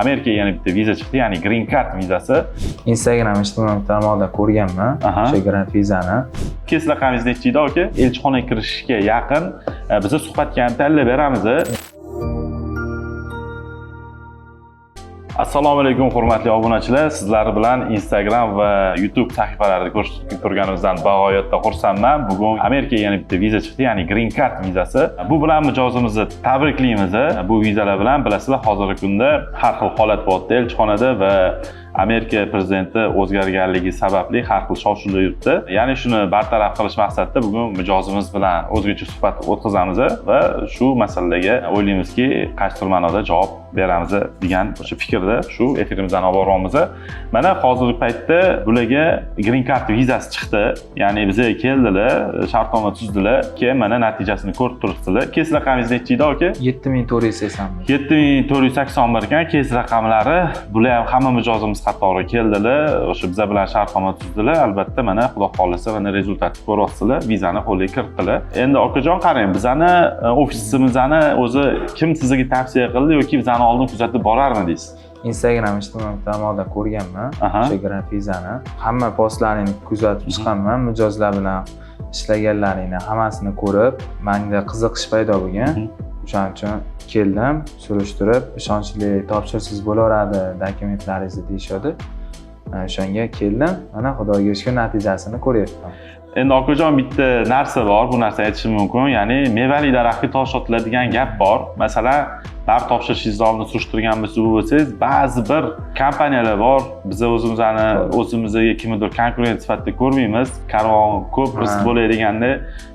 Amerikaga yana bitta viza chiqdi, ya'ni green card vizasi. Instagram ijtimoiy tarmoqda ko'rganman o'sha grant vizani. Case raqamingiz nechi edi, aka? Elchixonaga kirishga yaqin biza suhbatga ham tayyorlab beramiz. Assalomu alaykum, hurmatli obunachilar. Sizlar bilan Instagram va YouTube sahifalarida ko'rishib turganimizdan bag'oyatda xursandman. Bugun Amerikaga yana bitta viza chiqdi, ya'ni green card vizasi. Bu bilan mijozimizni tabriklaymiz. Bu vizalar bilan bilasizlar, hozirgi kunda har xil holat bo'lyapti elchixonada va Amerika prezidenti o'zgarganligi sababli har xil shov-shuvlar yuribdi. Ya'ni shuni bartaraf qilish maqsadida bugun mijozimiz bilan o'zgacha suhbat o'tkazamiz va shu masalaga o'ylaymizki, qaysidir ma'noda javob beramiz degan o'sha fikrda shu efirimizni olib boryapmiz. Mana hozirgi paytda bularga green card vizasi chiqdi. Ya'ni bizga keldilar, shartnoma tuzdilar, keyin mana natijasini ko'rib turibsizlar. Case raqamingiz nechi edi, aka? 7481. 7481 ekan case raqamlari. Bular ham hamma mijozimiz qatori keldilar, o'sha biza bilan shartnoma tuzdilar. Albatta, mana xudo xohlasa, mana результат ni ko'ryapsizlar, vizani qo'lga kiritdilar. Endi okajon, qarang, bizani ofisimizni o'zi kim sizga tavsiya qildi yoki bizani oldin kuzatib borarmidingiz? Instagram ijtimoiy tarmoqda ko'rganman o'sha grant vizani. Hamma postlarini kuzatib chiqaman, mijozlar bilan ishlaganlaringni hammasini ko'rib, menda qiziqish paydo bo'lgan. O'shaning uchun keldim, surishtirib, ishonchli topshirsangiz bo'laveradi dokumentlaringizni deyishadi. O'shanga keldim. Mana Xudoga shukur, natijasini ko'ryapman. Endi okajon, bitta narsa bor, bu narsani aytishim mumkin. Ya'ni mevali daraxtga tosh otiladigan gap bor. Masalan, baribir topshirishingizni oldin surishtirgan bo'lsangiz, ba'zi bir kompaniyalar bor. Biz o'zimizni o'zimizga kimnidir konkurent sifatida ko'rmaymiz. Karvon ko'p, rizq bo'lay deganda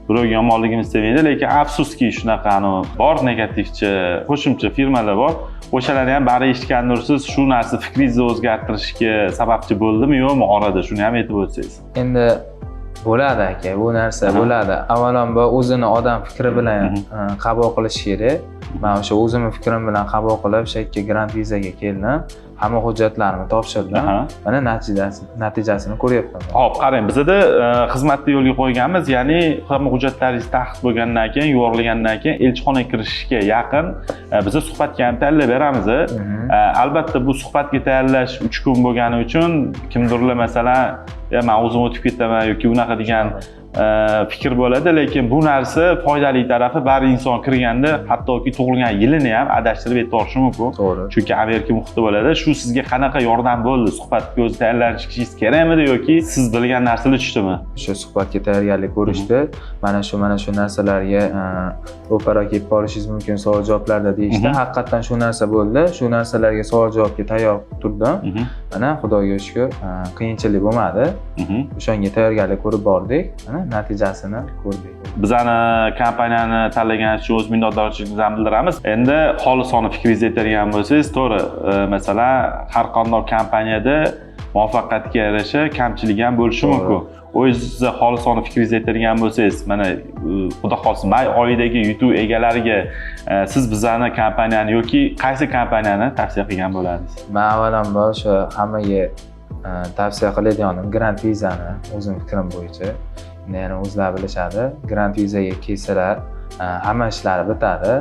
birovga yomonligimiz tegmaydi, lekin afsuski shunaqa bor negativchi qo'shimcha firmalar bor. O'shalarni ham bari eshitgandirsiz. Shu narsa fikringizni o'zgartirishga sababchi bo'ldimi, yo'qmi orada? Shuni ham aytib o'tsangiz. Endi bo'ladi aka, bu narsa bo'ladi. Avvalambor o'zini odam fikri bilan qabul qilish kerak. Man o'sha o'zimni fikrim bilan qabul qilib, o'sha yerga grant vizaga keldim. Hamma hujjatlarimni topshirdim. Mana natijasini ko'ryapman. Hop, qarang, bizada xizmatni yo'lga qo'yganmiz, ya'ni hamma hujjatlaringiz taqiq bo'lgandan keyin, yuborilgandan keyin elchixonaga kirishga yaqin biza suhbatga ham tayyorlab beramiz. Albatta, bu suhbatga tayyorlash 3 kun bo'lgani uchun kimdirlar, masalan, "Ya, man o'zim o'tib ketaman" yoki unaqa degan fikr bo'ladi, lekin bu narsa foydali tarafi, bari inson kirganda hattoki tug'ilgan yilini ham adashtirib aytib yuborishi mumkin. Chunki Amerika muhiti bo'ladi. Shu sizga qanaqa yordam bo'ldi? Suhbatga o'zi tayyorlanishingiz kerakmidi yoki siz bilgan narsalar tushdimi? O'sha suhbatga tayyorgarlik ko'rishdi. Mana shu, mana shu narsalarga ro'para kelib qolishingiz mumkin savol javoblarda deyishdi. Haqiqatdan shu narsa bo'ldi. Shu narsalarga savol javobga tayyor turdim. Mana Xudoga shukur, qiyinchilik bo'lmadi. O'shanga tayyorgarlik ko'rib bordik. Mana natijasini ko'rdik. Bizani kompaniyani tanlaganingiz uchun o'z minnatdorchiligimizni bildiramiz. Endi xolisona fikringizni aytadigan bo'lsangiz, to'g'ri, masalan, har qanday kompaniyada muvaffaqiyatga yarasha kamchilik ham bo'lishi mumkin. O'zingizni xolisona fikringizni aytadigan bo'lsangiz, mana xudo xohlasa may oyidagi yutuq egalariga siz bizani kompaniyani yoki qaysi kompaniyani tavsiya qilgan bo'lardingiz? Man avvalambor o'sha hammaga tavsiya qiladiganim grant vizani, o'zim fikrim bo'yicha. Endi yana o'zlari bilishadi. Grant vizaga kelsalar, hamma ishlari bitadi.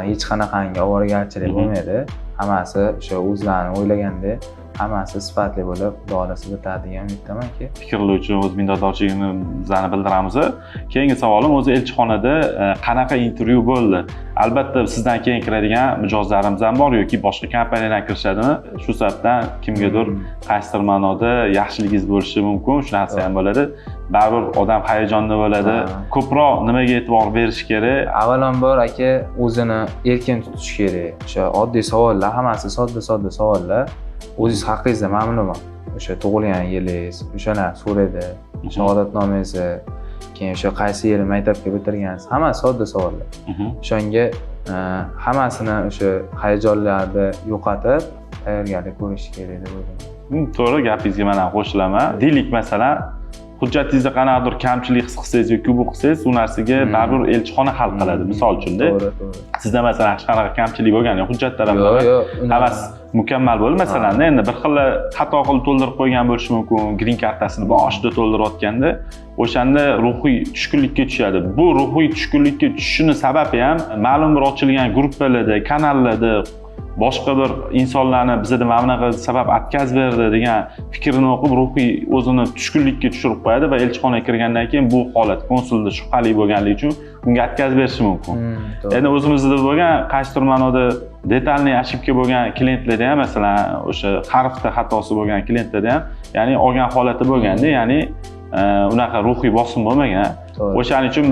Hech qanaqangi ovoragarchilik bo'lmaydi. Hammasi o'sha o'zlarini o'ylagandek, hammasi sifatli bo'lib, xudo xohlasa bitadi degan umiddamanki. Fikrlar uchun o'z minnatdorchiligimizni bildiramiz. Keyingi savolim, o'zi elchixonada qanaqa intervyu bo'ldi? Albatta, sizdan keyin kiradigan mijozlarimiz ham bor yoki boshqa kompaniyadan kirishadimi? Shu sababdan kimgadir qaysidir ma'noda yaxshiligingiz bo'lishi mumkin, shu narsa ham bo'ladi. Baribir odam hayajonda bo'ladi. Ko'proq nimaga e'tibor berish kerak? Avvalambor aka, o'zini erkin tutish kerak. O'sha oddiy savollar, hammasi sodda sodda savollar. O'zingiz haqingizda ma'lumot, o'sha tug'ilgan yilingiz, o'shalar so'raydi, shahodatnomangizni, keyin o'sha qaysi yili maktabga bitirgansiz, hammasi sodda savollar. O'shanga hammasini o'sha hayajonlarni yo'qotib tayyorgarlik ko'rish kerak deb o'ylayman. To'g'ri, gapingizga man ham qo'shilaman. Deylik, masalan, hujjatingizda qanaqadir kamchilik his qilsangiz yoki bu qilsangiz, u narsaga baribir elchixona hal qiladi, misol uchunda. to'g'ri to'g'ri Sizda masalan hech qanaqa kamchilik bo'lgani yo'q hujjat Yo'q, taraflama, yo'q. Hammasi mukammal bo'ldi. Masalan, endi bir xil xato qilib to'ldirib qo'ygan bo'lishi mumkin green kartasini boshida to'ldirayotganda, o'shanda ruhiy tushkunlikka tushadi. Bu ruhiy tushkunlikka tushishini sababi ham ma'lum bir ochilgan gruppalarda, kanallarda. Boshqa bir insonlarni bizada mana bunaqa sabab отказ berdi degan fikrini o'qib, ruhiy o'zini tushkunlikka tushirib qo'yadi va elchixonaga kirgandan keyin bu holat konsulda shubhali bo'lganligi uchun unga отказ berishi mumkin. Endi o'zimizda bo'lgan qaysidir ma'noda детальный ошибка bo'lgan klientlarda ham, masalan, o'sha harfda xatosi bo'lgan klientlarda ham, ya'ni olgan holati bo'lganda, ya'ni unaqa ruhiy bosim bo'lmagan. O'shaning uchun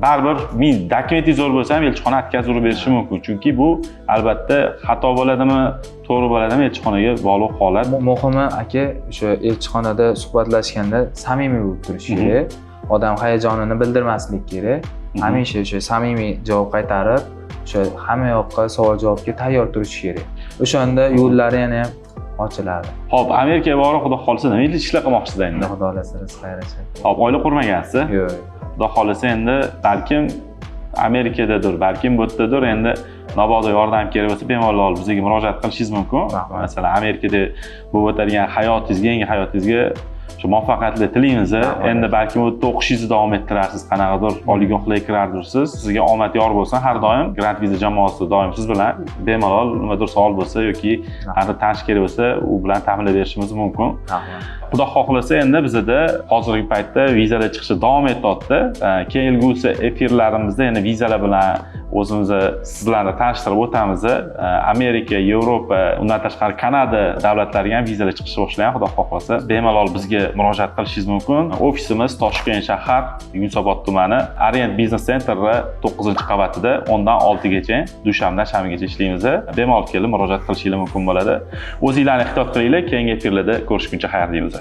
baribir ming dokumentingiz zo'r bo'lsa ham, elchixona отказ urib berishi mumkin, chunki bu albatta xato bo'ladimi, to'g'ri bo'ladimi, elchixonaga bog'liq holat. Muhimi, aka, o'sha elchixonada suhbatlashganda samimiy bo'lib turish kerak, odam hayajonini bildirmaslik kerak. Hamisha o'sha samimiy javob qaytarib, o'sha hamma yoqqa savol javobga tayyor turish kerak. O'shanda yo'llari yana ham ochiladi. Ho'p, Amerikaga borib, xudo xohlasa, nima ishlar qilmoqchisiz endi? Xudo xohlasa, rizq yarasha. Ho'p, oila qurmagansiz? Yo'q. Xudo xohlasa, endi balkim Amerikadadir, balkim bu yerdadir, endi mabodo yordam kerak bo'lsa, bemalol bizga murojaat qilishingiz mumkin. Rahmat. Masalan, Amerikada bo'lib o'tadigan hayotingizga, yangi hayotingizga shu muvaffaqiyatlar tilaymiz. Rahmat. Endi balkim u yerda o'qishingizni davom ettirarsiz, qanaqadir oliygohlarga kirardirsiz. Sizga omad yor bo'lsin har doim. Grand Viza jamoasi doim siz bilan. Bemalol nimadir savol bo'lsa yoki qanday tanish kerak bo'lsa, u bilan ta'minlab berishimiz mumkin. Rahmat. Xudo xohlasa, endi bizada hozirgi paytda vizalar chiqishi davom etyapti. Kelgusi efirlarimizda yana vizalar bilan o'zimizni sizlarni tanishtirib o'tamiz. Amerika, Yevropa, undan tashqari Kanada davlatlariga ham vizalar chiqishni boshlagan, xudo xohlasa. Bemalol bizga murojaat qilishingiz mumkin. Ofisimiz Toshkent shahar, Yunusobod tumani, Orient Business Centerda 9-qavatida 10 dan 6 gacha, dushanbadan shanbagacha ishlaymiz. Bemalol kelib murojaat qilishingiz mumkin bo'ladi. O'zinglarni ehtiyot qilinglar. Keyingi efirlarda ko'rishguncha xayr deymiz.